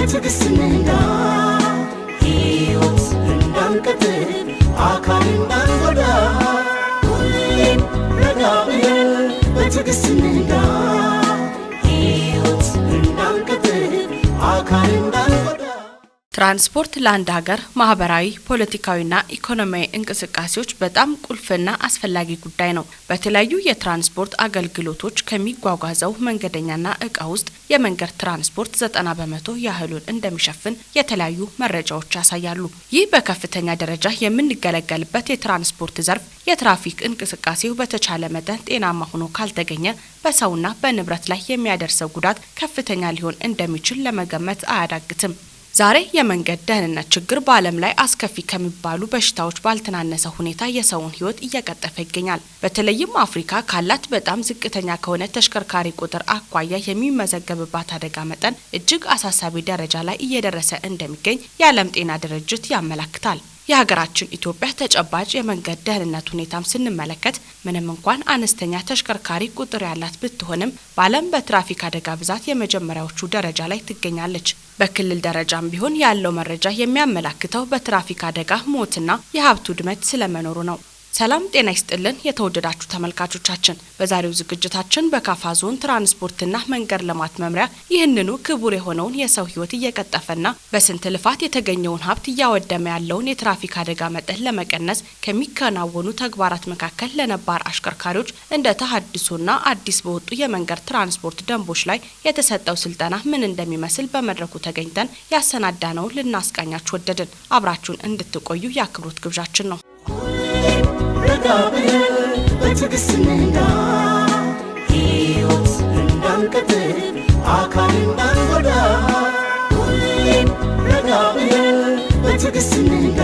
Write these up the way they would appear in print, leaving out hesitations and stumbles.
በትዕግስት እንንዳ፣ ሕይወት እንዳንቀጥል አካል እንዳንጎዳ። ሁሌም ረጋ ብለን በትዕግስት እንንዳ፣ ሕይወት እንዳንቀጥል አካል እንዳንጎዳ። ትራንስፖርት ለአንድ ሀገር ማህበራዊ፣ ፖለቲካዊና ኢኮኖሚያዊ እንቅስቃሴዎች በጣም ቁልፍና አስፈላጊ ጉዳይ ነው። በተለያዩ የትራንስፖርት አገልግሎቶች ከሚጓጓዘው መንገደኛና እቃ ውስጥ የመንገድ ትራንስፖርት 90% ያህሉን እንደሚሸፍን የተለያዩ መረጃዎች ያሳያሉ። ይህ በከፍተኛ ደረጃ የምንገለገልበት የትራንስፖርት ዘርፍ የትራፊክ እንቅስቃሴው በተቻለ መጠን ጤናማ ሆኖ ካልተገኘ በሰውና በንብረት ላይ የሚያደርሰው ጉዳት ከፍተኛ ሊሆን እንደሚችል ለመገመት አያዳግትም። ዛሬ የመንገድ ደህንነት ችግር በዓለም ላይ አስከፊ ከሚባሉ በሽታዎች ባልተናነሰ ሁኔታ የሰውን ሕይወት እየቀጠፈ ይገኛል። በተለይም አፍሪካ ካላት በጣም ዝቅተኛ ከሆነ ተሽከርካሪ ቁጥር አኳያ የሚመዘገብባት አደጋ መጠን እጅግ አሳሳቢ ደረጃ ላይ እየደረሰ እንደሚገኝ የዓለም ጤና ድርጅት ያመላክታል። የሀገራችን ኢትዮጵያ ተጨባጭ የመንገድ ደህንነት ሁኔታም ስንመለከት ምንም እንኳን አነስተኛ ተሽከርካሪ ቁጥር ያላት ብትሆንም በዓለም በትራፊክ አደጋ ብዛት የመጀመሪያዎቹ ደረጃ ላይ ትገኛለች። በክልል ደረጃም ቢሆን ያለው መረጃ የሚያመላክተው በትራፊክ አደጋ ሞትና የሀብት ውድመት ስለመኖሩ ነው። ሰላም ጤና ይስጥልን የተወደዳችሁ ተመልካቾቻችን፣ በዛሬው ዝግጅታችን በካፋ ዞን ትራንስፖርትና መንገድ ልማት መምሪያ ይህንኑ ክቡር የሆነውን የሰው ሕይወት እየቀጠፈና በስንት ልፋት የተገኘውን ሀብት እያወደመ ያለውን የትራፊክ አደጋ መጠን ለመቀነስ ከሚከናወኑ ተግባራት መካከል ለነባር አሽከርካሪዎች እንደ ተሃድሶና አዲስ በወጡ የመንገድ ትራንስፖርት ደንቦች ላይ የተሰጠው ስልጠና ምን እንደሚመስል በመድረኩ ተገኝተን ያሰናዳነውን ልናስቃኛችሁ ወደድን። አብራችሁን እንድትቆዩ የአክብሮት ግብዣችን ነው። ረጋ ብለን በትዕግስት እንንዳ፣ ሕይወት እንዳንቀጥል አካል እንዳንጎዳ። ሁሌም ረጋ ብለን በትዕግስት እንንዳ፣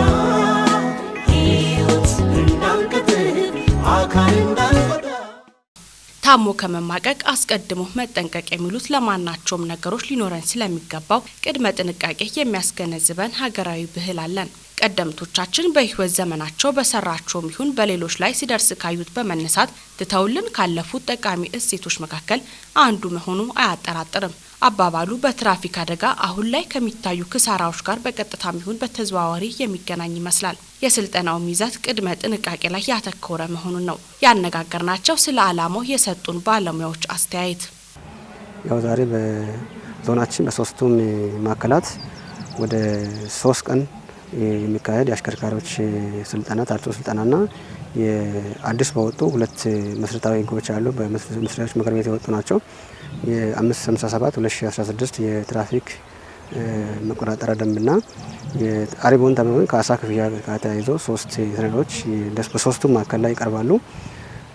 ሕይወት እንዳንቀጥል አካል እንዳንጎዳ። ታሞ ከመማቀቅ አስቀድሞ መጠንቀቅ የሚሉት ለማናቸውም ነገሮች ሊኖረን ስለሚገባው ቅድመ ጥንቃቄ የሚያስገነዝበን ሀገራዊ ብሂል አለን። ቀደምቶቻችን በሕይወት ዘመናቸው በሰራቸውም ይሁን በሌሎች ላይ ሲደርስ ካዩት በመነሳት ትተውልን ካለፉት ጠቃሚ እሴቶች መካከል አንዱ መሆኑ አያጠራጥርም። አባባሉ በትራፊክ አደጋ አሁን ላይ ከሚታዩ ክሳራዎች ጋር በቀጥታም ይሁን በተዘዋዋሪ የሚገናኝ ይመስላል። የስልጠናውም ይዘት ቅድመ ጥንቃቄ ላይ ያተኮረ መሆኑን ነው ያነጋገርናቸው ስለ ዓላማው የሰጡን ባለሙያዎች አስተያየት። ያው ዛሬ በዞናችን በሶስቱም ማዕከላት ወደ 3 ቀን የሚካሄድ የአሽከርካሪዎች ስልጠና ታድሶ ስልጠናና የአዲስ በወጡ ሁለት መሰረታዊ ህጎች አሉ። በሚኒስትሮች ምክር ቤት የወጡ ናቸው። የ557 2016 የትራፊክ መቆጣጠሪያ ደንብና የአሪቦን ተመን ካሳ ክፍያ ጋር ተያይዞ 3 ሰነዶች በሶስቱም ማዕከል ላይ ይቀርባሉ።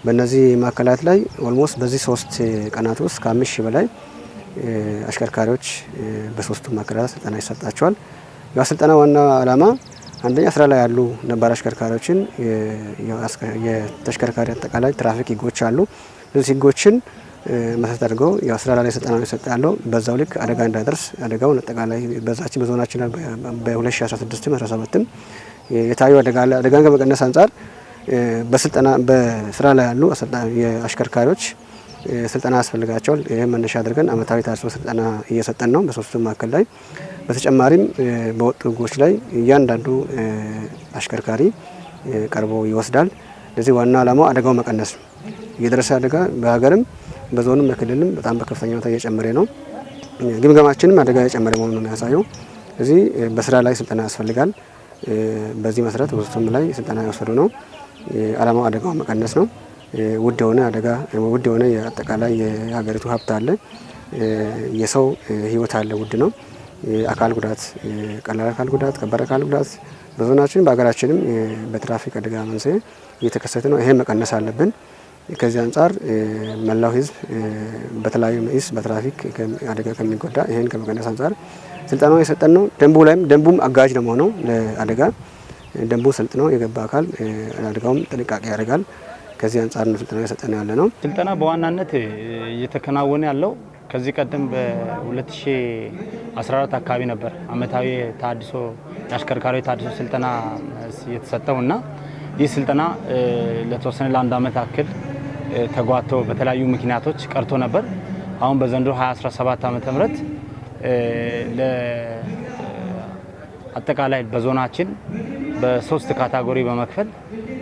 በእነዚህ ማዕከላት ላይ almost በዚህ 3 ቀናት ውስጥ ከ5000 በላይ አሽከርካሪዎች በሶስቱም ማዕከላት ስልጠና ይሰጣቸዋል። ያው ስልጠና ዋና ዓላማ አንደኛ ስራ ላይ ያሉ ነባር አሽከርካሪዎችን የተሽከርካሪ አጠቃላይ ትራፊክ ህጎች አሉ። እነዚህ ህጎችን መሰረት አድርገው ያው ስራ ላይ ስልጠና ነው ይሰጣል። በዛው ልክ አደጋ እንዳይደርስ አደጋውን አጠቃላይ በዛችን በዞናችን በ2016 17 የታዩ አደጋ አለ። አደጋን ከመቀነስ አንፃር በስልጠና በስራ ላይ ያሉ የአሽከርካሪዎች ስልጠና ያስፈልጋቸዋል። ይሄን መነሻ አድርገን አመታዊ ታድሶ ስልጠና እየሰጠን ነው በሶስቱም ማዕከል ላይ። በተጨማሪም በወጡ ህጎች ላይ እያንዳንዱ አሽከርካሪ ቀርቦ ይወስዳል። ለዚህ ዋና ዓላማው አደጋው መቀነስ ነው። የደረሰ አደጋ በሀገርም በዞንም በክልልም በጣም በከፍተኛ ሁኔታ እየጨመረ ነው። ግምገማችንም አደጋ እየጨመረ መሆኑን ነው የሚያሳየው። ስለዚህ በስራ ላይ ስልጠና ያስፈልጋል። በዚህ መሰረት በሶስቱም ላይ ስልጠና እየወሰዱ ነው። ዓላማው አደጋው መቀነስ ነው። ውድ የሆነ አደጋ ውድ የሆነ የአጠቃላይ የሀገሪቱ ሀብት አለ። የሰው ህይወት አለ፣ ውድ ነው። አካል ጉዳት፣ ቀላል አካል ጉዳት፣ ከባድ አካል ጉዳት በዞናችን በሀገራችንም በትራፊክ አደጋ መንስኤ እየተከሰተ ነው። ይሄን መቀነስ አለብን። ከዚህ አንፃር መላው ህዝብ በተለያዩ መኢስ በትራፊክ አደጋ ከሚጎዳ ይሄን ከመቀነስ አንፃር ስልጠናው የሰጠን ነው። ደንቡ ላይም ደንቡም አጋዥ ነው የሚሆነው ለአደጋ። ደንቡ ሰልጥኖ የገባ አካል አደጋውም ጥንቃቄ ያደርጋል። ከዚህ አንፃር ነው ስልጠና የሰጠን ያለ ነው። ስልጠና በዋናነት እየተከናወነ ያለው ከዚህ ቀደም በ2014 አካባቢ ነበር አመታዊ ታድሶ የአሽከርካሪዎች ታድሶ ስልጠና የተሰጠውና ይህ ስልጠና ለተወሰነ ለአንድ አመት ያክል ተጓቶ በተለያዩ ምክንያቶች ቀርቶ ነበር። አሁን በዘንድሮ 2017 ዓመተ ምህረት አጠቃላይ በዞናችን በሶስት category በመክፈል፣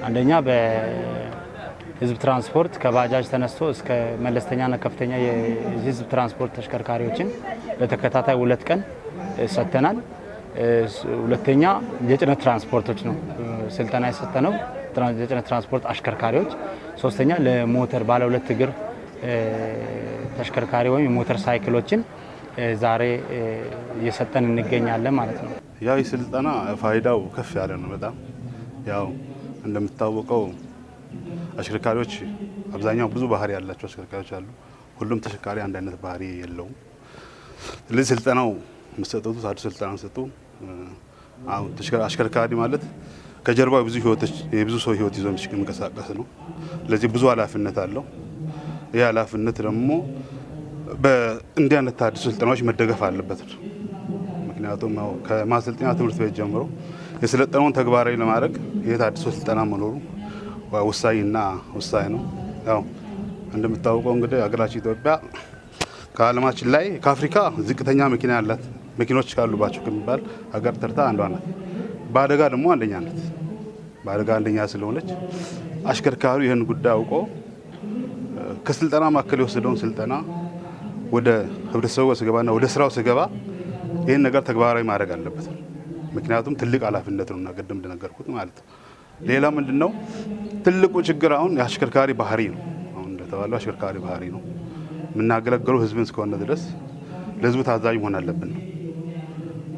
አንደኛ በህዝብ ትራንስፖርት ከባጃጅ ተነስቶ እስከ መለስተኛና ከፍተኛ የህዝብ ትራንስፖርት ተሽከርካሪዎችን ለተከታታይ 2 ቀን ሰጥተናል። ሁለተኛ የጭነት ትራንስፖርቶች ነው ስልጠና የሰጠነው፣ የጭነት ትራንስፖርት አሽከርካሪዎች። ሶስተኛ ለሞተር ባለ ሁለት እግር ተሽከርካሪ ወይም የሞተር ሳይክሎችን ዛሬ እየሰጠን እንገኛለን ማለት ነው። ያው የስልጠና ፋይዳው ከፍ ያለ ነው በጣም። ያው እንደምታወቀው አሽከርካሪዎች አብዛኛው ብዙ ባህሪ ያላቸው አሽከርካሪዎች አሉ። ሁሉም ተሽከርካሪ አንድ አይነት ባህሪ የለውም። ስለዚህ ስልጠናው መሰጠቱ፣ አዲስ ስልጠና መሰጠቱ፣ አሁን አሽከርካሪ ማለት ከጀርባው ብዙ ህይወቶች፣ የብዙ ሰው ህይወት ይዞ የሚንቀሳቀስ ነው። ስለዚህ ብዙ ኃላፊነት አለው። ይህ ኃላፊነት ደግሞ በእንዲህ አይነት ተሃድሶ ስልጠናዎች መደገፍ አለበት። ምክንያቱም ያው ከማሰልጠኛ ትምህርት ቤት ጀምሮ የሰለጠነውን ተግባራዊ ለማድረግ ይህ ተሃድሶ ስልጠና መኖሩ ወሳኝና ወሳኝ ነው። ያው እንደምታወቀው እንግዲህ ሀገራችን ኢትዮጵያ ከዓለማችን ላይ፣ ከአፍሪካ ዝቅተኛ መኪና ያላት፣ መኪኖች ካሉባቸው ከሚባል ሀገር ተርታ አንዷ ናት። በአደጋ ደግሞ አንደኛ ናት። በአደጋ አንደኛ ስለሆነች አሽከርካሪው ይህን ጉዳይ አውቆ ከስልጠና ማዕከል የወሰደውን ስልጠና ወደ ህብረተሰቡ ስገባና ወደ ስራው ስገባ ይህን ነገር ተግባራዊ ማድረግ አለበት። ምክንያቱም ትልቅ ኃላፊነት ነውና ቅድም እንደነገርኩት ማለት ነው። ሌላ ምንድነው ትልቁ ችግር? አሁን የአሽከርካሪ ባህሪ ነው። አሁን እንደተባለው አሽከርካሪ ባህሪ ነው። የምናገለግለው ህዝብን እስከሆነ ድረስ ለህዝቡ ታዛዥ መሆን አለብን ነው።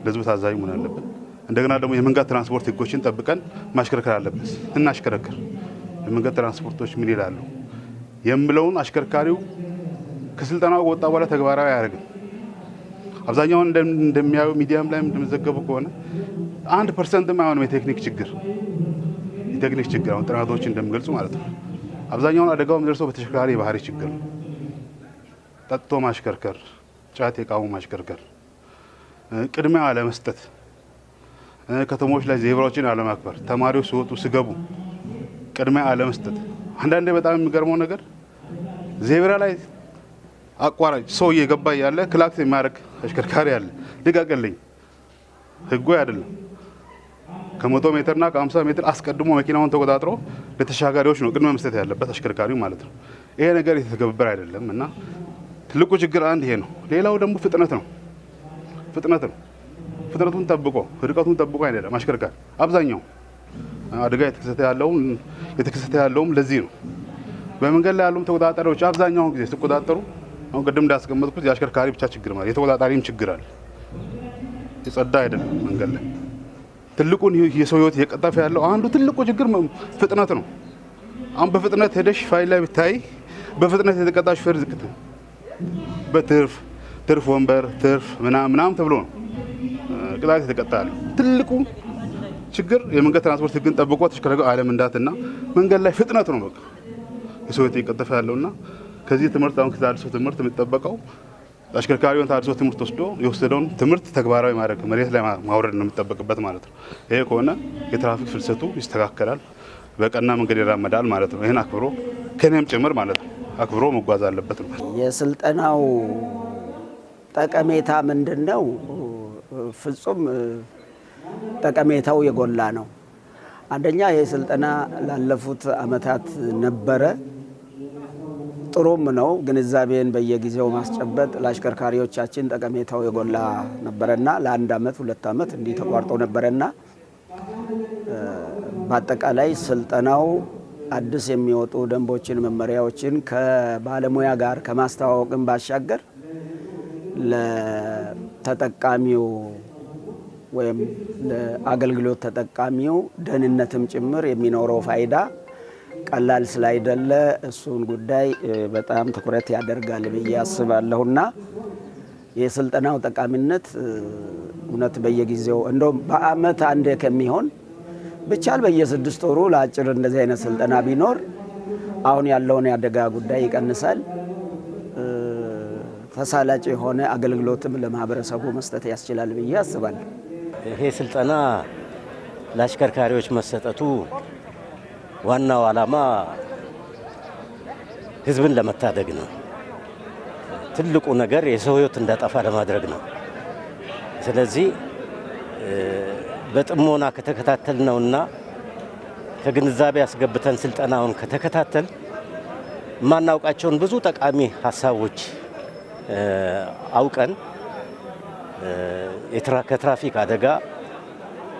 ለህዝቡ ታዛዥ መሆን አለብን። እንደገና ደግሞ የመንገድ ትራንስፖርት ህጎችን ጠብቀን ማሽከርከር አለብን። ስናሽከረክር የመንገድ ትራንስፖርቶች ምን ይላሉ የምለውን አሽከርካሪው ከስልጠናው ወጣ በኋላ ተግባራዊ አያደርግም። አብዛኛውን እንደሚያዩ፣ ሚዲያም ላይ እንደሚዘገቡ ከሆነ 1%ም አይሆንም የቴክኒክ ችግር፣ አሁን ጥናቶች እንደሚገልጹ ማለት ነው። አብዛኛውን አደጋው የሚደርሰው በተሽከርካሪ የባህሪ ችግር ነው። ጠጥቶ ማሽከርከር፣ ጫት የቃሙ ማሽከርከር፣ ቅድሚያ አለመስጠት፣ ከተሞች ላይ ዜብራዎችን አለማክበር፣ ተማሪዎች ሲወጡ ሲገቡ ቅድሚያ አለመስጠት። አንዳንዴ በጣም የሚገርመው ነገር ዜብራ ላይ አቋራጭ ሰው እየገባ እያለ ክላክስ የሚያደርግ አሽከርካሪ አለ። ልቀቅልኝ፣ ህጉ አይደለም። ከ100 ሜትርና ከ50 ሜትር አስቀድሞ መኪናውን ተቆጣጥሮ ለተሻጋሪዎች ነው ቅድሚያ መስጠት ያለበት አሽከርካሪው ማለት ነው። ይሄ ነገር የተተገበረ አይደለም እና ትልቁ ችግር አንድ ይሄ ነው። ሌላው ደግሞ ፍጥነት ነው። ፍጥነት ነው። ፍጥነቱን ጠብቆ፣ ርቀቱን ጠብቆ አይደለም አሽከርካሪ። አብዛኛው አደጋ የተከሰተ ያለውም ለዚህ ነው። በመንገድ ላይ ያሉም ተቆጣጣሪዎች አብዛኛውን ጊዜ ሲቆጣጠሩ፣ አሁን ቅድም እንዳስቀመጥኩት የአሽከርካሪ ብቻ ችግር ማለት የተቆጣጣሪም ችግር አለ። የጸዳ አይደለም መንገድ ላይ። ትልቁን የሰው ህይወት እየቀጠፈ ያለው አንዱ ትልቁ ችግር ፍጥነት ነው። አሁን በፍጥነት ሄደሽ ፋይል ላይ ብታይ በፍጥነት የተቀጣ ሹፌር ዝቅት ነው። በትርፍ ትርፍ ወንበር፣ ትርፍ ምናምን ምናምን ተብሎ ነው ቅጣት የተቀጣ ያለው። ትልቁ ችግር የመንገድ ትራንስፖርት ህግን ጠብቆ ተሽከርካሪ አለመንዳትና መንገድ ላይ ፍጥነት ነው። በቃ የሰው ህይወት እየቀጠፈ ያለውና ከዚህ ትምህርት፣ አሁን ከተሃድሶ ትምህርት የሚጠበቀው አሽከርካሪውን ተሃድሶ ትምህርት ወስዶ የወሰደውን ትምህርት ተግባራዊ ማድረግ፣ መሬት ላይ ማውረድ ነው የሚጠበቅበት ማለት ነው። ይሄ ከሆነ የትራፊክ ፍሰቱ ይስተካከላል፣ በቀና መንገድ ይራመዳል ማለት ነው። ይህን አክብሮ፣ ከኔም ጭምር ማለት ነው፣ አክብሮ መጓዝ አለበት ነው። የስልጠናው ጠቀሜታ ምንድን ነው? ፍጹም ጠቀሜታው የጎላ ነው። አንደኛ ይህ ስልጠና ላለፉት ዓመታት ነበረ። ጥሩም ነው። ግንዛቤን በየጊዜው ማስጨበጥ ለአሽከርካሪዎቻችን ጠቀሜታው የጎላ ነበረና ለአንድ ዓመት 2 ዓመት እንዲህ ተቋርጦ ነበረና በአጠቃላይ ስልጠናው አዲስ የሚወጡ ደንቦችን፣ መመሪያዎችን ከባለሙያ ጋር ከማስተዋወቅም ባሻገር ለተጠቃሚው ወይም ለአገልግሎት ተጠቃሚው ደህንነትም ጭምር የሚኖረው ፋይዳ ቀላል ስላይደለ እሱን ጉዳይ በጣም ትኩረት ያደርጋል ብዬ አስባለሁና የስልጠናው ጠቃሚነት እውነት በየጊዜው፣ እንደውም በአመት አንዴ ከሚሆን ቢቻል በየ6 ወሩ ለአጭር እንደዚህ አይነት ስልጠና ቢኖር አሁን ያለውን የአደጋ ጉዳይ ይቀንሳል። ተሳላጭ የሆነ አገልግሎትም ለማህበረሰቡ መስጠት ያስችላል ብዬ አስባለሁ። ይሄ ስልጠና ለአሽከርካሪዎች መሰጠቱ ዋናው ዓላማ ህዝብን ለመታደግ ነው። ትልቁ ነገር የሰው ህይወት እንዳይጠፋ ለማድረግ ነው። ስለዚህ በጥሞና ከተከታተልነውና ከግንዛቤ አስገብተን ስልጠናውን ከተከታተል ማናውቃቸውን ብዙ ጠቃሚ ሀሳቦች አውቀን ከትራፊክ አደጋ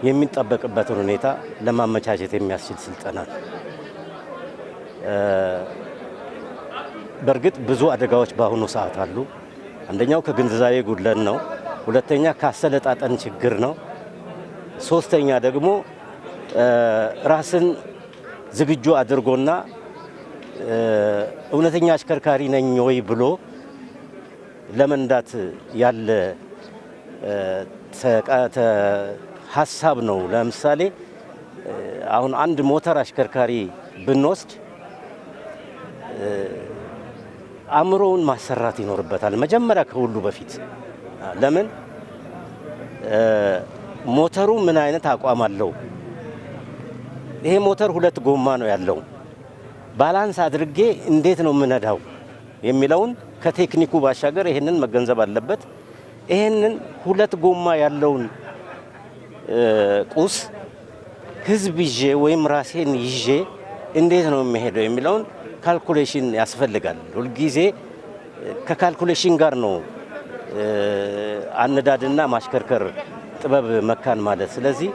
የሚጠበቅበትን ሁኔታ ለማመቻቸት የሚያስችል ስልጠና ነው። በእርግጥ ብዙ አደጋዎች በአሁኑ ሰዓት አሉ። አንደኛው ከግንዛቤ ጉድለት ነው። ሁለተኛ ካሰለጣጠን ችግር ነው። ሶስተኛ ደግሞ ራስን ዝግጁ አድርጎና እውነተኛ አሽከርካሪ ነኝ ወይ ብሎ ለመንዳት ያለ ሀሳብ ነው። ለምሳሌ አሁን አንድ ሞተር አሽከርካሪ ብንወስድ አእምሮውን ማሰራት ይኖርበታል መጀመሪያ ከሁሉ በፊት። ለምን ሞተሩ ምን አይነት አቋም አለው? ይሄ ሞተር ሁለት ጎማ ነው ያለው። Balance አድርጌ እንዴት ነው የምነዳው የሚለውን ከቴክኒኩ ባሻገር ይሄንን መገንዘብ አለበት። ይሄንን ሁለት ጎማ ያለውን ቁስ ህዝብ ይዤ ወይም ራሴን ይዤ እንዴት ነው የሚሄደው የሚለውን calculation ያስፈልጋል። ሁልጊዜ ከ calculation ጋር ነው አነዳድና ማሽከርከር ጥበብ መካን ማለት። ስለዚህ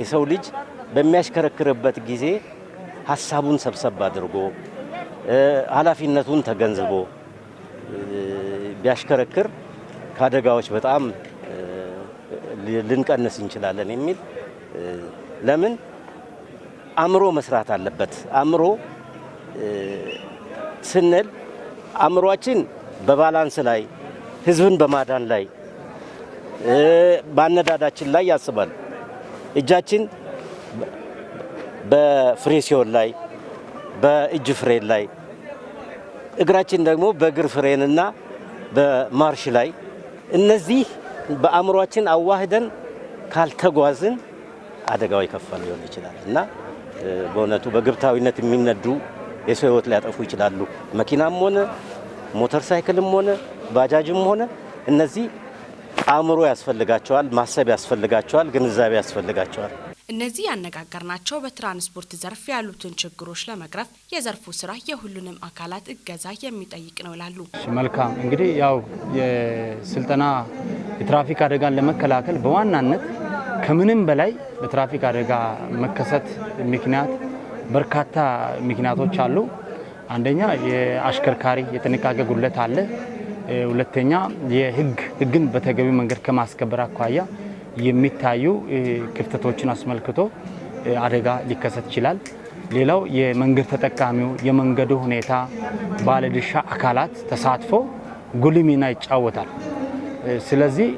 የሰው ልጅ በሚያሽከረክርበት ጊዜ ሀሳቡን ሰብሰብ አድርጎ ኃላፊነቱን ተገንዝቦ ቢያሽከረክር ከአደጋዎች በጣም ልንቀንስ እንችላለን የሚል ለምን አእምሮ መስራት አለበት። አእምሮ ስንል አእምሮአችን በ balance ላይ ህዝብን በማዳን ላይ ባነዳዳችን ላይ ያስባል። እጃችን በፍሬሲዮን ላይ በእጅ ፍሬን ላይ እግራችን ደግሞ በእግር ፍሬንና በማርሽ ላይ እነዚህ በአእምሮአችን አዋህደን ካልተጓዝን አደጋው የከፋ ሊሆን ይችላል እና በእውነቱ በግብታዊነት የሚነዱ የሰው ህይወት ሊያጠፉ ይችላሉ። መኪናም ሆነ ሞተር ሳይክልም ሆነ ባጃጅም ሆነ እነዚህ አእምሮ ያስፈልጋቸዋል፣ ማሰብ ያስፈልጋቸዋል፣ ግንዛቤ ያስፈልጋቸዋል። እነዚህ ያነጋገርናቸው በትራንስፖርት ዘርፍ ያሉትን ችግሮች ለመቅረፍ የዘርፉ ስራ የሁሉንም አካላት እገዛ የሚጠይቅ ነው ይላሉ። መልካም እንግዲህ ያው የስልጠና የትራፊክ አደጋን ለመከላከል በዋናነት ከምንም በላይ በትራፊክ አደጋ መከሰት ምክንያት በርካታ ምክንያቶች አሉ። አንደኛ የአሽከርካሪ የጥንቃቄ ጉድለት አለ። ሁለተኛ የህግን በተገቢ መንገድ ከማስከበር አኳያ የሚታዩ ክፍተቶችን አስመልክቶ አደጋ ሊከሰት ይችላል። ሌላው የመንገድ ተጠቃሚው የመንገዱ ሁኔታ ባለድርሻ አካላት ተሳትፎ ጉልህ ሚና ይጫወታል። ስለዚህ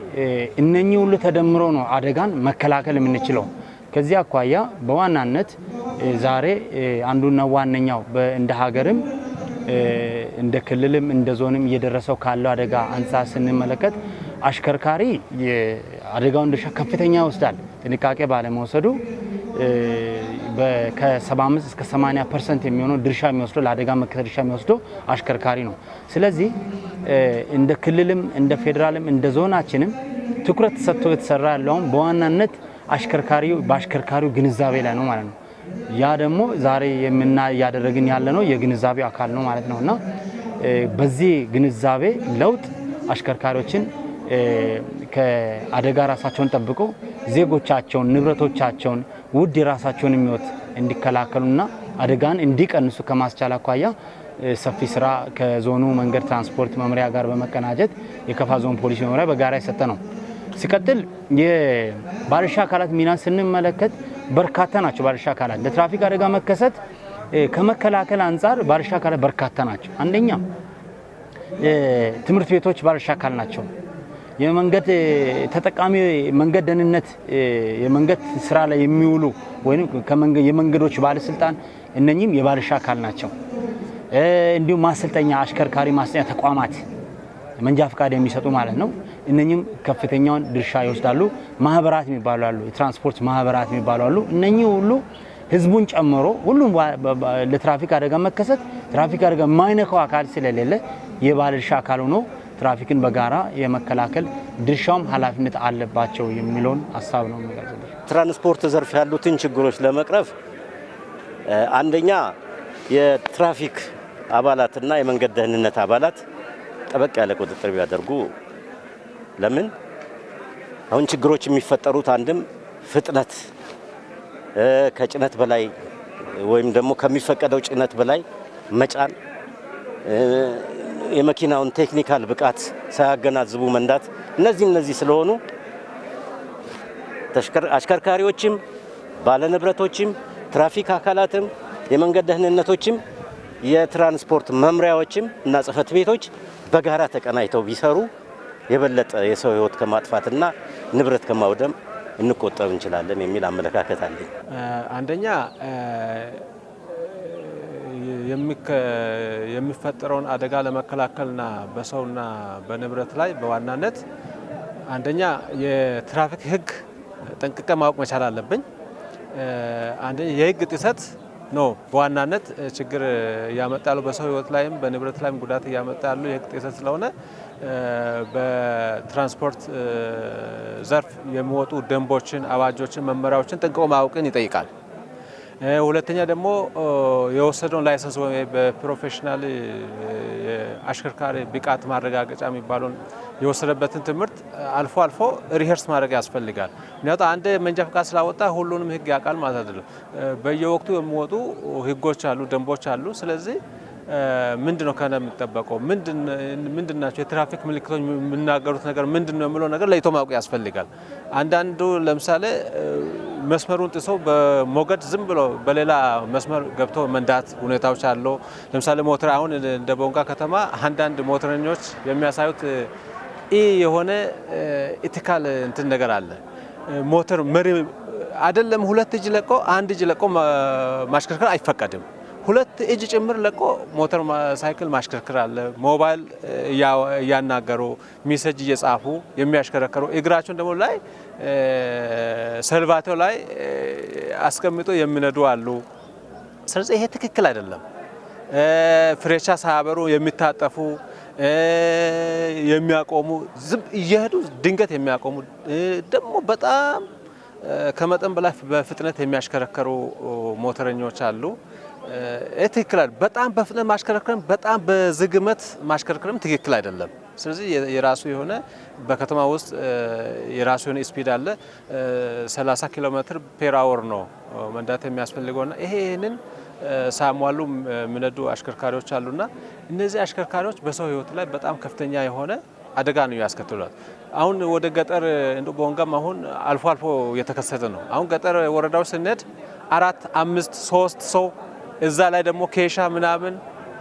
እነኚህ ሁሉ ተደምሮ ነው አደጋን መከላከል የምንችለው። ከዚህ አኳያ በዋናነት ዛሬ አንዱና ዋነኛው እንደ ሀገርም እንደ ክልልም እንደ ዞንም እየደረሰው ካለው አደጋ አንጻር ስንመለከት አሽከርካሪ የአደጋውን ድርሻ ከፍተኛ ይወስዳል። ጥንቃቄ ባለመውሰዱ ከ75 እስከ 80% የሚሆነው ድርሻ የሚወስደው ለአደጋ መከሰት ድርሻ የሚወስደው አሽከርካሪ ነው። ስለዚህ እንደ ክልልም እንደ ፌዴራልም እንደ ዞናችንም ትኩረት ሰጥቶ የተሰራ ያለው በዋናነት አሽከርካሪው በአሽከርካሪው ግንዛቤ ላይ ነው ማለት ነው። ያ ደግሞ ዛሬ ያደረግን ያለ ነው የግንዛቤ አካል ነው ማለት ነውና በዚህ ግንዛቤ ለውጥ አሽከርካሪዎችን ከአደጋ ራሳቸውን ጠብቆ ዜጎቻቸውን ንብረቶቻቸውን ውድ የራሳቸውን ሕይወት እንዲከላከሉና አደጋን እንዲቀንሱ ከማስቻል አኳያ ሰፊ ስራ ከዞኑ መንገድ ትራንስፖርት መምሪያ ጋር በመቀናጀት የከፋ ዞን ፖሊስ መምሪያ በጋራ የሰጠ ነው። ሲቀጥል የባለድርሻ አካላት ሚናን ስንመለከት በርካታ ናቸው። ባለድርሻ አካላት ለትራፊክ አደጋ መከሰት ከመከላከል አንጻር ባለድርሻ አካላት በርካታ ናቸው። አንደኛ ትምህርት ቤቶች ባለድርሻ አካል ናቸው። የመንገድ ተጠቃሚ መንገድ ደህንነት የመንገድ ስራ ላይ የሚውሉ ወይንም የመንገዶች ባለስልጣን እነኚህም የባለድርሻ አካል ናቸው። እንዲሁም ማሰልጠኛ አሽከርካሪ ማሰልጠኛ ተቋማት መንጃ ፍቃድ የሚሰጡ ማለት ነው። እነኚህም ከፍተኛውን ድርሻ ይወስዳሉ። ማህበራት የሚባሉ አሉ፣ የትራንስፖርት ማህበራት የሚባሉ አሉ። እነኚህ ሁሉ ህዝቡን ጨምሮ ሁሉም ለትራፊክ አደጋ መከሰት ትራፊክ አደጋ የማይነካው አካል ስለሌለ የባለድርሻ አካል ሆኖ ትራፊክን በጋራ የመከላከል ድርሻውም ኃላፊነት አለባቸው የሚለውን ሀሳብ ነው የሚገልጽልኝ። ትራንስፖርት ዘርፍ ያሉትን ችግሮች ለመቅረፍ አንደኛ የትራፊክ አባላትና የመንገድ ደህንነት አባላት ጠበቅ ያለ ቁጥጥር ቢያደርጉ። ለምን አሁን ችግሮች የሚፈጠሩት አንድም ፍጥነት፣ ከጭነት በላይ ወይም ደግሞ ከሚፈቀደው ጭነት በላይ መጫን፣ የመኪናውን technical ብቃት ሳያገናዝቡ መንዳት፣ እነዚህ ስለሆኑ አሽከርካሪዎችም፣ ባለንብረቶችም፣ ትራፊክ አካላትም፣ የመንገድ ደህንነቶችም፣ የትራንስፖርት መምሪያዎችም እና ጽሕፈት ቤቶች በጋራ ተቀናጅተው ቢሰሩ የበለጠ የሰው ሕይወት ከማጥፋትና ንብረት ከማውደም እንቆጠብ እንችላለን የሚል አመለካከት አለኝ። አንደኛ የሚፈጠረውን አደጋ ለመከላከልና በሰውና በንብረት ላይ በዋናነት አንደኛ የትራፊክ ሕግ ጠንቅቀ ማወቅ መቻል አለብኝ። አንደኛ የሕግ ጥሰት ነው በዋናነት ችግር እያመጣ ያሉ፣ በሰው ሕይወት ላይም በንብረት ላይም ጉዳት እያመጣ ያሉ የሕግ ጥሰት ስለሆነ በትራንስፖርት ዘርፍ የሚወጡ ደንቦችን፣ አዋጆችን፣ መመሪያዎችን ጠንቅቆ ማወቅን ይጠይቃል። ሁለተኛ ደግሞ የወሰደውን license ወይ በ professional አሽከርካሪ ብቃት ማረጋገጫ የሚባለውን የወሰደበትን ትምህርት አልፎ አልፎ rehearse ማድረግ ያስፈልጋል። ምክንያቱም አንድ መንጃ ፍቃድ ስላወጣ ሁሉንም ሕግ ያውቃል ማለት አይደለም። በየወቅቱ የሚወጡ ሕጎች አሉ፣ ደንቦች አሉ። ስለዚህ ምንድን ነው ከነ የሚጠበቀው፣ ምንድን ናቸው የትራፊክ ምልክቶች፣ የሚናገሩት ነገር ምንድን ነው የሚለው ነገር ለይቶ ማወቅ ያስፈልጋል። አንዳንዱ ለምሳሌ መስመሩን ጥሶ በሞገድ ዝም ብሎ በሌላ መስመር ገብቶ መንዳት ሁኔታዎች አሉ። ለምሳሌ ሞተር አሁን እንደ ቦንጋ ከተማ አንዳንድ ሞተረኞች የሚያሳዩት የሆነ ethical እንትን ነገር አለ። ሞተር መሪ አይደለም ሁለት እጅ ለቆ አንድ እጅ ለቆ ማሽከርከር አይፈቀድም። ሁለት እጅ ጭምር ለቆ ሞተር ሳይክል ማሽከርከር አለ። ሞባይል እያናገሩ message እየጻፉ የሚያሽከረከሩ፣ እግራቸውን ደግሞ ላይ ሰልባቴው ላይ አስቀምጦ የሚነዱ አሉ። ስለዚህ ይሄ ትክክል አይደለም። ፍሬቻ ሳያበሩ የሚታጠፉ፣ የሚያቆሙ፣ ዝም እየሄዱ ድንገት የሚያቆሙ፣ ደግሞ በጣም ከመጠን በላይ በፍጥነት የሚያሽከረከሩ ሞተረኞች አሉ። ትክክል አይደለም። በጣም በፍጥነት ማሽከርከርም በጣም በዝግመት ማሽከርከርም ትክክል አይደለም። ስለዚህ የራሱ የሆነ በከተማ ውስጥ የራሱ የሆነ speed አለ። 30 ኪሎ ሜትር per hour ነው መንዳት የሚያስፈልገውና ይሄንን ሳያሟሉ የሚነዱ አሽከርካሪዎች አሉና እነዚህ አሽከርካሪዎች በሰው ሕይወት ላይ በጣም ከፍተኛ የሆነ አደጋ ነው ያስከትሏል። አሁን ወደ ገጠር እንደ ቦንጋም አሁን አልፎ አልፎ የተከሰተ ነው። አሁን ገጠር ወረዳዎች ስንሄድ 4፣ 5፣ 3 ሰው፣ እዛ ላይ ደግሞ ኬሻ ምናምን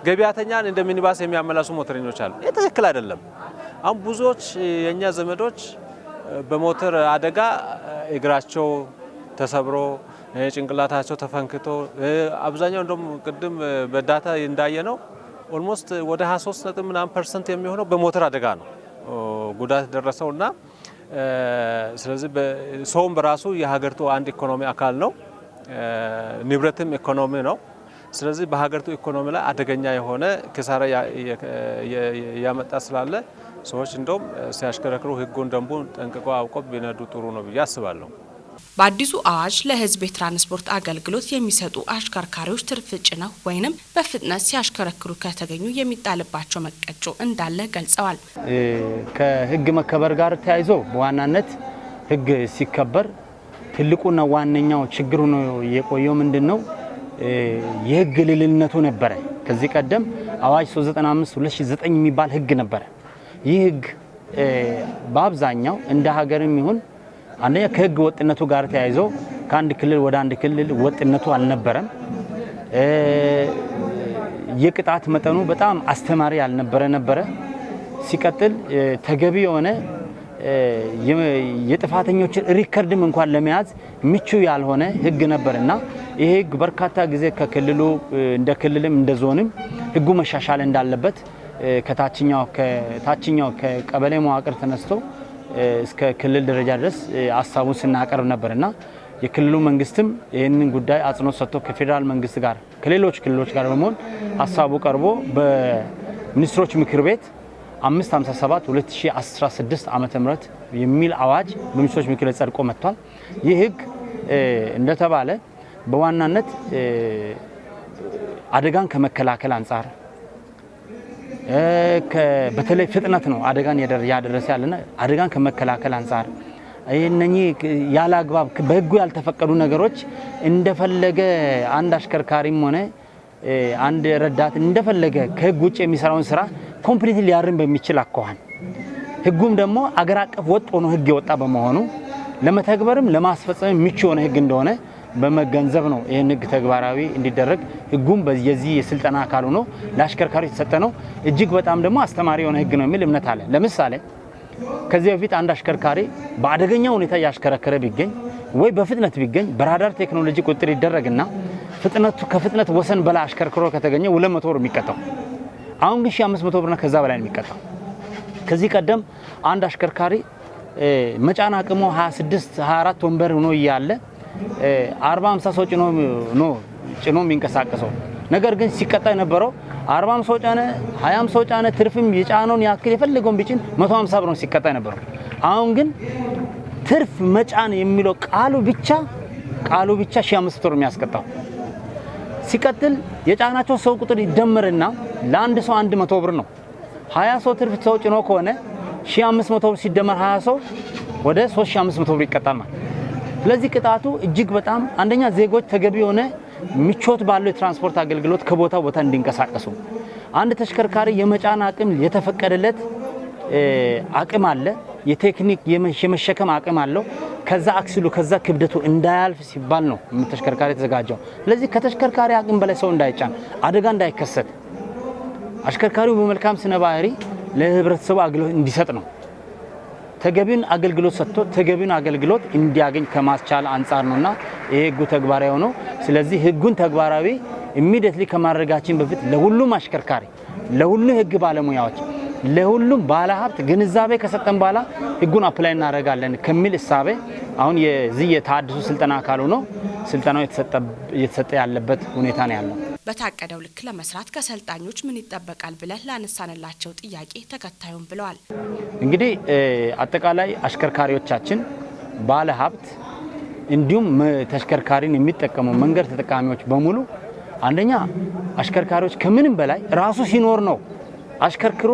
ገቢያተኛን እንደ ሚኒባስ የሚያመላሱ ሞተረኞች አሉ። ይህ ትክክል አይደለም። አሁን ብዙዎች የኛ ዘመዶች በሞተር አደጋ እግራቸው ተሰብሮ፣ ጭንቅላታቸው ተፈንክቶ፣ አብዛኛው እንደውም ቅድም በ data እንዳየነው almost ወደ 23 ነጥብ ምናምን percent የሚሆነው በሞተር አደጋ ነው ጉዳት ደረሰውና ስለዚህ ሰውም በራሱ የሀገሪቱ አንድ ኢኮኖሚ አካል ነው። ንብረትም ኢኮኖሚ ነው። ስለዚህ በሀገሪቱ ኢኮኖሚ ላይ አደገኛ የሆነ ኪሳራ እያመጣ ስላለ ሰዎች እንደውም ሲያሽከረክሩ ሕጉን ደንቡን ጠንቅቆ አውቆ ቢነዱ ጥሩ ነው ብዬ አስባለሁ። በአዲሱ አዋጅ ለሕዝብ የትራንስፖርት አገልግሎት የሚሰጡ አሽከርካሪዎች ትርፍ ጭነው ወይንም በፍጥነት ሲያሽከረክሩ ከተገኙ የሚጣልባቸው መቀጮ እንዳለ ገልጸዋል። ከሕግ መከበር ጋር ተያይዞ በዋናነት ሕግ ሲከበር ትልቁና ዋነኛው ችግሩ ነው የቆየው ምንድን ነው? የህግ ልዕልነቱ ነበረ። ከዚህ ቀደም አዋጅ 395 2009 የሚባል ህግ ነበረ። ይህ ህግ በአብዛኛው እንደ ሀገርም ይሁን አንደኛ ከህግ ወጥነቱ ጋር ተያይዞ ከአንድ ክልል ወደ አንድ ክልል ወጥነቱ አልነበረም። የቅጣት መጠኑ በጣም አስተማሪ ያልነበረ ነበረ። ሲቀጥል ተገቢ የሆነ የጥፋተኞችን record ም እንኳን ለመያዝ ምቹ ያልሆነ ህግ ነበርና ይሄ ህግ በርካታ ጊዜ ከክልሉ እንደ ክልልም እንደ ዞንም ህጉ መሻሻል እንዳለበት ከታችኛው ከቀበሌ መዋቅር ተነስቶ እስከ ክልል ደረጃ ድረስ ሀሳቡን ስናቀርብ ነበርና የክልሉ መንግስትም ይህንን ጉዳይ አጽንኦት ሰጥቶ ከፌዴራል መንግስት ጋር ከሌሎች ክልሎች ጋር በመሆን ሀሳቡ ቀርቦ በሚኒስትሮች ምክር ቤት 557 2016 ዓመተ ምህረት የሚል አዋጅ በሚኒስትሮች ምክር ቤት ጸድቆ መጥቷል። ይህ ህግ እንደተባለ በዋናነት አደጋን ከመከላከል አንጻር፣ በተለይ ፍጥነት ነው አደጋን ያደረሰ ያለና፣ አደጋን ከመከላከል አንጻር እነኚህ ያለ አግባብ በህጉ ያልተፈቀዱ ነገሮች እንደፈለገ አንድ አሽከርካሪም ሆነ አንድ ረዳት እንደፈለገ ከህግ ውጭ የሚሰራውን ስራ completely ሊያርም በሚችል አኳኋን፣ ህጉም ደግሞ አገር አቀፍ ወጥ ሆኖ ህግ የወጣ በመሆኑ ለመተግበርም ለማስፈጸም ምቹ የሆነ ህግ እንደሆነ በመገንዘብ ነው ይህን ህግ ተግባራዊ እንዲደረግ፣ ህጉም የዚህ የስልጠና አካል ሆኖ ለአሽከርካሪዎች የተሰጠ ነው። እጅግ በጣም ደግሞ አስተማሪ የሆነ ህግ ነው የሚል እምነት አለ። ለምሳሌ ከዚህ በፊት አንድ አሽከርካሪ በአደገኛ ሁኔታ እያሽከረከረ ቢገኝ ወይ በፍጥነት ቢገኝ በራዳር ቴክኖሎጂ ቁጥጥር ይደረግና ፍጥነቱ ከፍጥነት ወሰን በላይ አሽከርክሮ ከተገኘ 200 ብር የሚቀጣው። አሁን ግን 1500 ብርና ከዛ በላይ ነው የሚቀጣው። ከዚህ ቀደም አንድ አሽከርካሪ መጫን አቅሙ 26 24 ወንበር ሆኖ እያለ 40 50 ሰው ጭኖ ነው ጭኖ የሚንቀሳቀሰው። ነገር ግን ሲቀጣ የነበረው 40 ሰው ጫነ፣ 20 ሰው ጫነ፣ ትርፍም የጫነውን ያክል የፈለገውን ቢጭን 150 ብር ነው ሲቀጣ የነበረው። አሁን ግን ትርፍ መጫን የሚለው ቃሉ ብቻ 1500 ብር የሚያስቀጣው። ሲቀጥል የጫናቸው ሰው ቁጥር ይደመርና ለአንድ ሰው 100 ብር ነው። 20 ሰው ትርፍ ሰው ጭኖ ከሆነ 1500 ብር ሲደመር 20 ሰው ወደ 3500 ብር ይቀጣል ማለት። ስለዚህ ቅጣቱ እጅግ በጣም፣ አንደኛ ዜጎች ተገቢ የሆነ ምቾት ባለው የትራንስፖርት አገልግሎት ከቦታ ቦታ እንዲንቀሳቀሱ፣ አንድ ተሽከርካሪ የመጫን አቅም የተፈቀደለት አቅም አለ፣ የቴክኒክ የመሸከም አቅም አለው። ከዛ axle ኡ ከዛ ክብደቱ እንዳያልፍ ሲባል ነው ተሽከርካሪ የተዘጋጀው። ስለዚህ ከተሽከርካሪ አቅም በላይ ሰው እንዳይጫን፣ አደጋ እንዳይከሰት፣ አሽከርካሪው በመልካም ስነ ባህሪ ለህብረተሰቡ አገልግሎት እንዲሰጥ ነው። ተገቢውን አገልግሎት ሰጥቶ ተገቢውን አገልግሎት እንዲያገኝ ከማስቻል አንጻር ነውና ይሄ ህጉ ተግባራዊ ሆኖ፣ ስለዚህ ህጉን ተግባራዊ immediately ከማድረጋችን በፊት ለሁሉም አሽከርካሪ፣ ለሁሉም ህግ ባለሙያዎች፣ ለሁሉም ባለሀብት ግንዛቤ ከሰጠን በኋላ ህጉን apply እናደርጋለን ከሚል እሳቤ አሁን የዚህ የተሃድሶ ስልጠና አካል ሆኖ ስልጠናው እየተሰጠ ያለበት ሁኔታ ነው ያለው። በታቀደው ልክ ለመስራት ከሰልጣኞች ምን ይጠበቃል ብለን ላነሳንላቸው ጥያቄ ተከታዩን ብለዋል። እንግዲህ አጠቃላይ አሽከርካሪዎቻችን፣ ባለ ሀብት እንዲሁም ተሽከርካሪን የሚጠቀሙ መንገድ ተጠቃሚዎች በሙሉ፣ አንደኛ አሽከርካሪዎች ከምንም በላይ ራሱ ሲኖር ነው አሽከርክሮ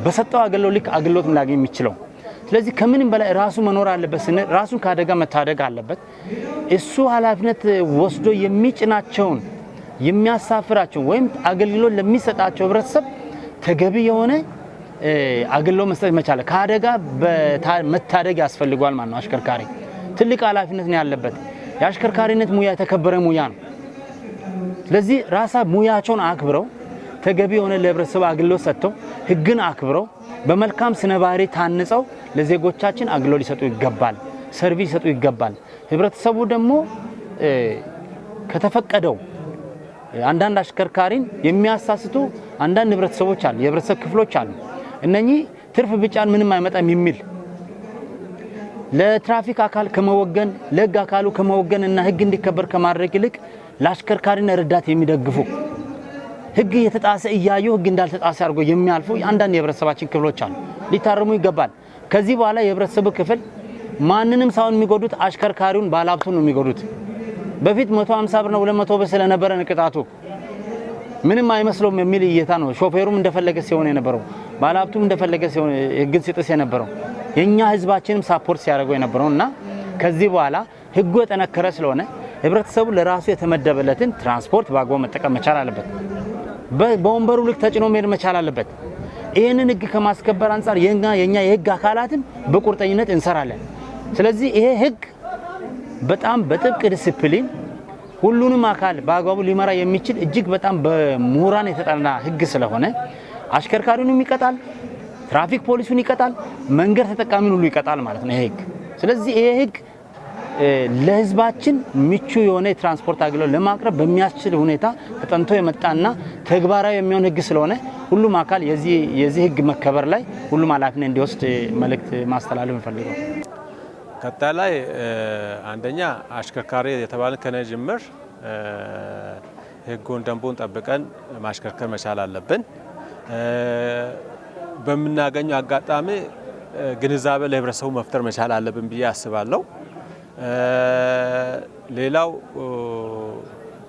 በሰጠው አገልግሎት ልክ አገልግሎት ሊያገኝ የሚችለው። ስለዚህ ከምንም በላይ ራሱ መኖር አለበት ስንል ራሱን ከአደጋ መታደግ አለበት። እሱ ኃላፊነት ወስዶ የሚጭናቸውን፣ የሚያሳፍራቸውን ወይም አገልግሎት ለሚሰጣቸው ህብረተሰብ ተገቢ የሆነ አገልግሎት መስጠት መቻል፣ ከአደጋ መታደግ ያስፈልገዋል ማለት ነው። አሽከርካሪ ትልቅ ኃላፊነት ነው ያለበት። የአሽከርካሪነት ሙያ የተከበረ ሙያ ነው። ስለዚህ ራሳ ሙያቸውን አክብረው፣ ተገቢ የሆነ ለህብረተሰቡ አገልግሎት ሰጥተው፣ ህግን አክብረው፣ በመልካም ስነ ባህሪ ታንጸው ለዜጎቻችን አገልግሎት ሊሰጡ ይገባል፣ service ሊሰጡ ይገባል። ህብረተሰቡ ደግሞ ከተፈቀደው፣ አንዳንድ አሽከርካሪን የሚያሳስቱ አንዳንድ ህብረተሰቦች አሉ፣ የህብረተሰብ ክፍሎች አሉ። እነኚህ ትርፍ ብጫን ምንም አይመጣም የሚል፣ ለትራፊክ አካል ከመወገን፣ ለህግ አካሉ ከመወገን እና ህግ እንዲከበር ከማድረግ ይልቅ ለአሽከርካሪና ረዳት የሚደግፉ፣ ህግ እየተጣሰ እያዩ ህግ እንዳልተጣሰ አድርጎ የሚያልፉ አንዳንድ የህብረተሰባችን ክፍሎች አሉ። ሊታረሙ ይገባል። ከዚህ በኋላ የህብረተሰቡ ክፍል ማንንም ሳይሆን የሚጎዱት አሽከርካሪውን፣ ባለሀብቱን ነው የሚጎዱት። በፊት 150 ብር ነው 200 ብር ስለነበረ ቅጣቱ ምንም አይመስለውም የሚል እይታ ነው። ሾፌሩም እንደፈለገ ሲሆን የነበረው፣ ባለሀብቱም እንደፈለገ ሲሆን ህግን ሲጥስ የነበረው፣ የኛ ህዝባችንም support ሲያደርገው የነበረው እና ከዚህ በኋላ ህጉ የጠነከረ ስለሆነ ህብረተሰቡ ለራሱ የተመደበለትን ትራንስፖርት በአግባቡ መጠቀም መቻል አለበት። በወንበሩ ልክ ተጭኖ መሄድ መቻል አለበት። ይህንን ህግ ከማስከበር አንጻር የኛ የህግ አካላትም በቁርጠኝነት እንሰራለን። ስለዚህ ይሄ ህግ በጣም በጥብቅ ዲሲፕሊን ሁሉንም አካል በአግባቡ ሊመራ የሚችል፣ እጅግ በጣም በምሁራን የተጠና ህግ ስለሆነ አሽከርካሪውንም ይቀጣል፣ ትራፊክ ፖሊሱን ይቀጣል፣ መንገድ ተጠቃሚውን ሁሉ ይቀጣል ማለት ነው ይሄ ህግ። ስለዚህ ይሄ ህግ ለህዝባችን ምቹ የሆነ የትራንስፖርት አገልግሎት ለማቅረብ በሚያስችል ሁኔታ ተጠንቶ የመጣና ተግባራዊ የሚሆን ህግ ስለሆነ ሁሉም አካል የዚህ ህግ መከበር ላይ ሁሉም ኃላፊነት እንዲወስድ መልእክት ማስተላለፍ እንፈልገው። ቀጣይ ላይ አንደኛ አሽከርካሪ የተባልን ከነ ጅምር ህጉን ደንቡን ጠብቀን ማሽከርከር መቻል አለብን። በምናገኘው አጋጣሚ ግንዛቤ ለህብረተሰቡ መፍጠር መቻል አለብን ብዬ አስባለሁ። ሌላው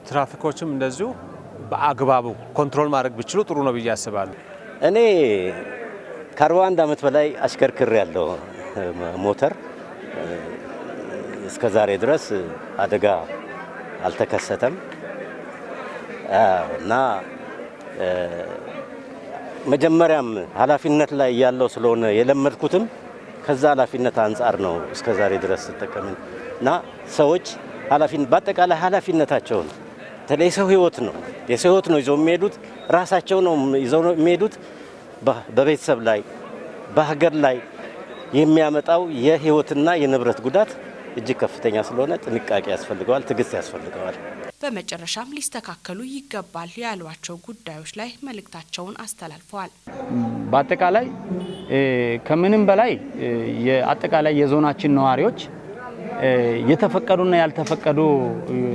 ትራፊኮችም እንደዚሁ በአግባቡ control ማድረግ ቢችሉ ጥሩ ነው ብዬ አስባለሁ። እኔ ከ41 ዓመት በላይ አሽከርክሬያለሁ ሞተር። እስከ ዛሬ ድረስ አደጋ አልተከሰተም እና መጀመሪያም ኃላፊነት ላይ ያለው ስለሆነ የለመድኩትም ከዛ ኃላፊነት አንጻር ነው እስከ ዛሬ ድረስ ተጠቀምን እና ሰዎች ኃላፊነት በአጠቃላይ ኃላፊነታቸውን በተለይ የሰው ህይወት ነው የሰው ህይወት ነው ይዘው የሚሄዱት፣ ራሳቸው ነው ይዘው የሚሄዱት። በቤተሰብ ላይ በሀገር ላይ የሚያመጣው የህይወትና የንብረት ጉዳት እጅግ ከፍተኛ ስለሆነ ጥንቃቄ ያስፈልገዋል፣ ትዕግስት ያስፈልገዋል። በመጨረሻም ሊስተካከሉ ይገባል ያሏቸው ጉዳዮች ላይ መልእክታቸውን አስተላልፈዋል። በአጠቃላይ ከምንም በላይ የአጠቃላይ የዞናችን ነዋሪዎች የተፈቀዱና ያልተፈቀዱ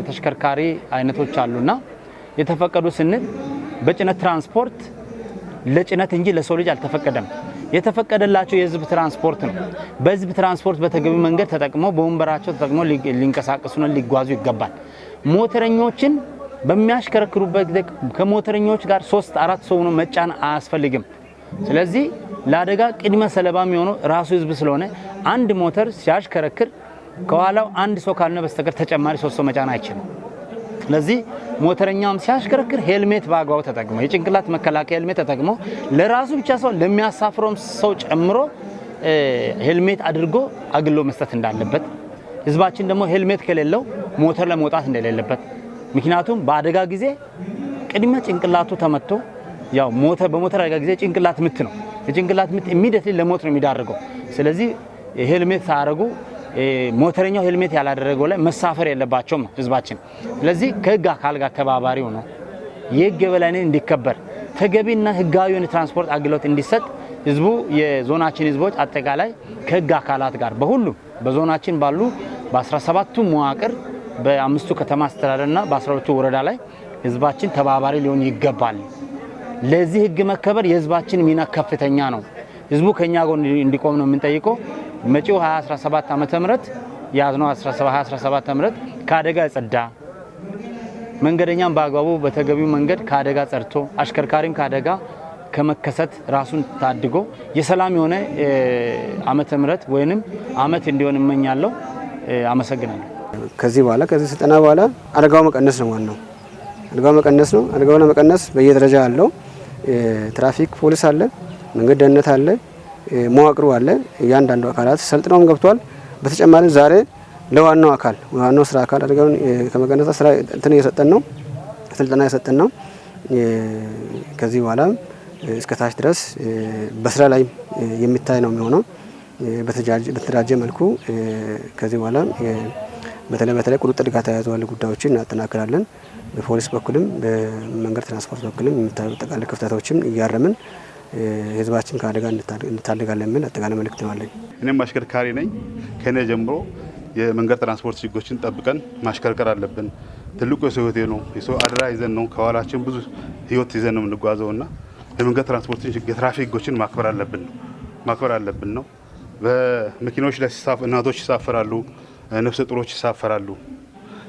ተሽከርካሪ አይነቶች አሉና የተፈቀዱ ስንል በጭነት ትራንስፖርት ለጭነት እንጂ ለሰው ልጅ አልተፈቀደም። የተፈቀደላቸው የህዝብ ትራንስፖርት ነው። በህዝብ ትራንስፖርት በተገቢ መንገድ ተጠቅመው በወንበራቸው ተጠቅመው ሊንቀሳቀሱና ሊጓዙ ይገባል። ሞተረኞችን በሚያሽከረክሩበት ጊዜ ከሞተረኞች ጋር 3-4 ሰው ሆኖ መጫን አያስፈልግም። ስለዚህ ለአደጋ ቅድመ ሰለባ የሚሆነው ራሱ ህዝብ ስለሆነ አንድ ሞተር ሲያሽከረክር ከኋላው አንድ ሰው ካልሆነ በስተቀር ተጨማሪ 3 ሰው መጫን አይችልም። ስለዚህ ሞተረኛውም ሲያሽከረክር ሄልሜት በአግባቡ ተጠቅሞ የጭንቅላት መከላከያ ሄልሜት ተጠቅሞ ለራሱ ብቻ ሰው ለሚያሳፍረውም ሰው ጨምሮ ሄልሜት አድርጎ አገልግሎት መስጠት እንዳለበት፣ ህዝባችን ደግሞ ሄልሜት ከሌለው ሞተር ለመውጣት እንደሌለበት፣ ምክንያቱም በአደጋ ጊዜ ቅድመ ጭንቅላቱ ተመቶ ያው ሞተር በሞተር አደጋ ጊዜ ጭንቅላት ምት ነው። የጭንቅላት ምት immediately ለሞት ነው የሚዳርገው። ስለዚህ ሄልሜት ሳያደርጉ ሞተረኛው ሄልሜት ያላደረገው ላይ መሳፈር የለባቸውም ህዝባችን። ስለዚህ ከህግ አካል ጋር ተባባሪ ሆኖ የህግ የበላይነት እንዲከበር ተገቢና ህጋዊ የሆነ ትራንስፖርት አገልግሎት እንዲሰጥ ህዝቡ የዞናችን ህዝቦች አጠቃላይ ከህግ አካላት ጋር በሁሉም በዞናችን ባሉ በ17ቱ መዋቅር በ5ቱ ከተማ አስተዳደርና በ12ቱ ወረዳ ላይ ህዝባችን ተባባሪ ሊሆን ይገባል። ለዚህ ህግ መከበር የህዝባችን ሚና ከፍተኛ ነው። ህዝቡ ከኛ ጎን እንዲቆም ነው የምንጠይቀው። መጪው 2017 ዓመተ ምህረት ያዝነው 2017 ዓመተ ምህረት ከአደጋ የጸዳ፣ መንገደኛም በአግባቡ በተገቢው መንገድ ከአደጋ ጸድቶ፣ አሽከርካሪም ከአደጋ ከመከሰት ራሱን ታድጎ የሰላም የሆነ ዓመተ ምህረት ወይንም አመት እንዲሆን እመኛለሁ። አመሰግናለሁ። ከዚህ በኋላ ከዚህ ስልጠና በኋላ አደጋው መቀነስ ነው ዋናው። አደጋው መቀነስ ነው። አደጋው ለመቀነስ በየደረጃ ያለው ትራፊክ ፖሊስ አለ፣ መንገድ ደህንነት አለ፣ መዋቅሩ አለ። እያንዳንዱ አካላት ሰልጥነውም ገብቷል። በተጨማሪ ዛሬ ለዋናው አካል ዋናው ስራ አካል አደጋውን ከመቀነስ ስራ እንትን እየሰጠን ነው፣ ስልጠና እየሰጠን ነው። ከዚህ በኋላ እስከ ታች ድረስ በስራ ላይ የሚታይ ነው የሚሆነው። በተደራጀ መልኩ ከዚህ በኋላ በተለይ ቁጥጥር ጋር ተያይዞ ያሉ ጉዳዮችን እናጠናክራለን። በፖሊስ በኩልም በመንገድ ትራንስፖርት በኩልም የሚታዩ አጠቃላይ ክፍተቶችን እያረምን ህዝባችን ከአደጋ እንታደጋለን የሚል አጠቃላይ መልእክት ነው አለኝ። እኔም አሽከርካሪ ነኝ። ከኔ ጀምሮ የመንገድ ትራንስፖርት ህጎችን ጠብቀን ማሽከርከር አለብን። ትልቁ የሰው ህይወት ነው። የሰው አደራ ይዘን ነው፣ ከኋላችን ብዙ ህይወት ይዘን ነው የምንጓዘውና የመንገድ ትራንስፖርት የትራፊክ ህጎችን ማክበር አለብን ነው። በመኪናዎች ላይ እናቶች ይሳፈራሉ፣ ነፍሰ ጡሮች ይሳፈራሉ።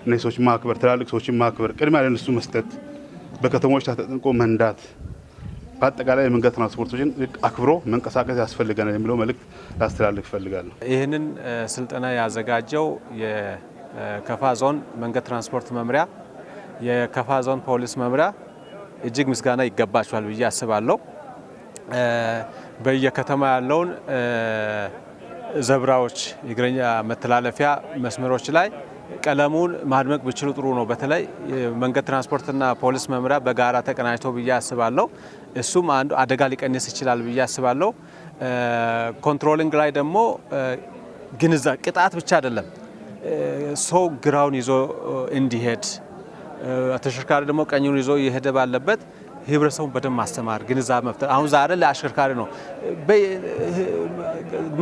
እነዚህ ሰዎች ማክበር፣ ትላልቅ ሰዎችን ማክበር፣ ቅድሚያ ለእነሱ መስጠት፣ በከተሞች ተጠንቅቆ መንዳት፣ በአጠቃላይ የመንገድ ትራንስፖርቶችን አክብሮ መንቀሳቀስ ያስፈልገናል የሚለው መልእክት ላስተላልፍ እፈልጋለሁ። ይህንን ስልጠና ያዘጋጀው የከፋ ዞን መንገድ ትራንስፖርት መምሪያ፣ የከፋ ዞን ፖሊስ መምሪያ እጅግ ምስጋና ይገባቸዋል ብዬ አስባለሁ። በየከተማ ያለውን ዘብራዎች፣ የእግረኛ መተላለፊያ መስመሮች ላይ ቀለሙን ማድመቅ ቢችሉ ጥሩ ነው። በተለይ መንገድ ትራንስፖርትና ፖሊስ መምሪያ በጋራ ተቀናጅተው ብዬ አስባለሁ። እሱም አንዱ አደጋ ሊቀንስ ይችላል ብዬ አስባለሁ። Controlling ላይ ደግሞ ግንዛቤ ቅጣት ብቻ አይደለም፣ ሰው ግራውን ይዞ እንዲሄድ ተሽከርካሪ ደግሞ ቀኙን ይዞ እየሄደ ባለበት ህብረተሰቡን በደንብ ማስተማር፣ ግንዛቤ መፍጠር። አሁን ዛሬ ለአሽከርካሪ ነው፣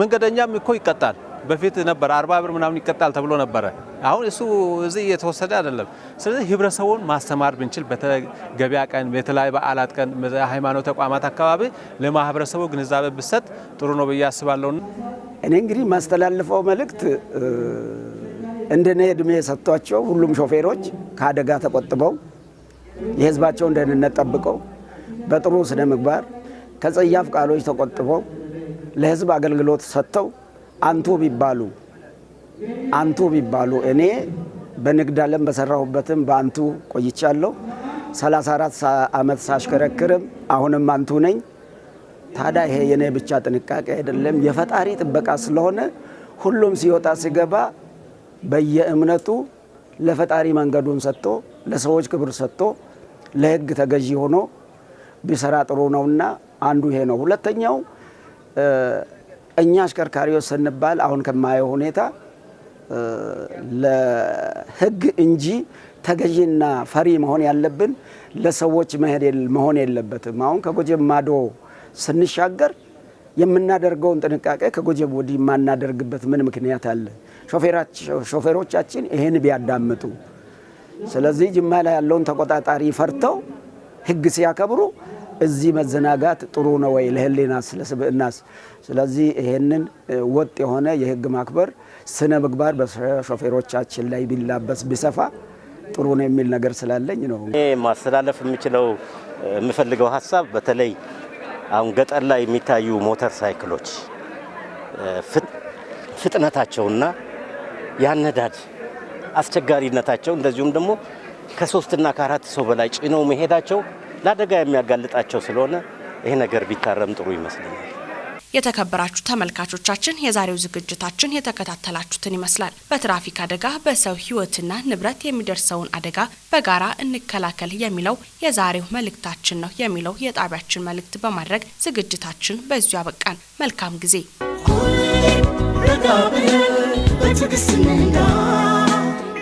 መንገደኛም እኮ ይቀጣል። በፊት ነበር 40 ብር ምናምን ይቀጣል ተብሎ ነበረ። አሁን እሱ እዚህ እየተወሰደ አይደለም። ስለዚህ ህብረተሰቡን ማስተማር ብንችል በገበያ ቀን፣ በተለያዩ በዓላት ቀን፣ ሃይማኖት ተቋማት አካባቢ ለማህበረሰቡ ግንዛቤ ብሰጥ ጥሩ ነው ብዬ አስባለሁ። እኔ እንግዲህ ማስተላልፈው መልእክት እንደኔ እድሜ የሰጥቷቸው ሁሉም ሾፌሮች ከአደጋ ተቆጥበው የህዝባቸውን ደህንነት ጠብቀው በጥሩ ስነ ምግባር ከጸያፍ ቃሎች ተቆጥበው ለህዝብ አገልግሎት ሰጥተው አንቱ ቢባሉ፣ እኔ በንግድ ዓለም በሰራሁበትም በአንቱ ቆይቻለሁ። 34 ዓመት ሳሽከረክርም አሁንም አንቱ ነኝ። ታዲያ ይሄ የኔ ብቻ ጥንቃቄ አይደለም፣ የፈጣሪ ጥበቃ ስለሆነ ሁሉም ሲወጣ ሲገባ በየእምነቱ ለፈጣሪ መንገዱን ሰጥቶ፣ ለሰዎች ክብር ሰጥቶ፣ ለህግ ተገዢ ሆኖ ቢሰራ ጥሩ ነውና አንዱ ይሄ ነው። ሁለተኛው እኛ አሽከርካሪዎች ስንባል አሁን ከማየው ሁኔታ ለህግ እንጂ ተገዢና ፈሪ መሆን ያለብን ለሰዎች መሄድ መሆን የለበትም። አሁን ከጎጀብ ማዶ ስንሻገር የምናደርገውን ጥንቃቄ ከጎጀብ ወዲህ የማናደርግበት ምን ምክንያት አለ? ሾፌሮቻችን ይሄን ቢያዳምጡ፣ ስለዚህ ጅማ ላይ ያለውን ተቆጣጣሪ ፈርተው ህግ ሲያከብሩ እዚህ መዘናጋት ጥሩ ነው ወይ ለህሊናስ ለስብዕናስ? ስለዚህ ይሄንን ወጥ የሆነ የህግ ማክበር ስነ ምግባር በሾፌሮቻችን ላይ ቢላበስ፣ ቢሰፋ ጥሩ ነው የሚል ነገር ስላለኝ ነው። እኔ ማስተላለፍ የምችለው የምፈልገው ሀሳብ በተለይ አሁን ገጠር ላይ የሚታዩ ሞተር ሳይክሎች ፍጥነታቸውና ያነዳድ አስቸጋሪነታቸው፣ እንደዚሁም ደግሞ ከሶስትና ከአራት ሰው በላይ ጭነው መሄዳቸው ለአደጋ የሚያጋልጣቸው ስለሆነ ይሄ ነገር ቢታረም ጥሩ ይመስለኛል። የተከበራችሁ ተመልካቾቻችን፣ የዛሬው ዝግጅታችን የተከታተላችሁትን ይመስላል። በትራፊክ አደጋ በሰው ሕይወትና ንብረት የሚደርሰውን አደጋ በጋራ እንከላከል የሚለው የዛሬው መልእክታችን ነው የሚለው የጣቢያችን መልእክት በማድረግ ዝግጅታችን በዚሁ አበቃን። መልካም ጊዜ። ሁሌም ረጋ ብለን በትዕግስት እንንዳ፣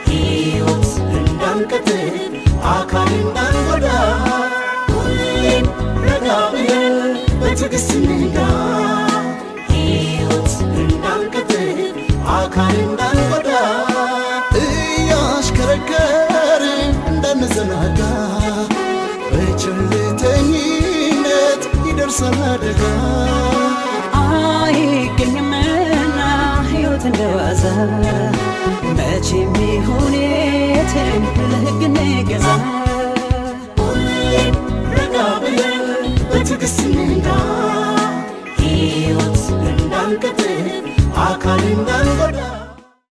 ሕይወት እንዳንቀጥል አካል እንዳንጎዳ። ሁሌም ረጋ ብለን በትዕግስት እንንዳ፣ ሕይወት እንዳንቀጥል አካል እንዳንጎዳ። እያሽከረከርን እንዳንዘናጋ፣ በቸልተኝነት ይደርሳል አደጋ።